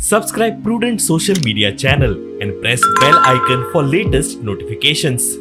Subscribe Prudent social media channel and press bell icon for latest notifications.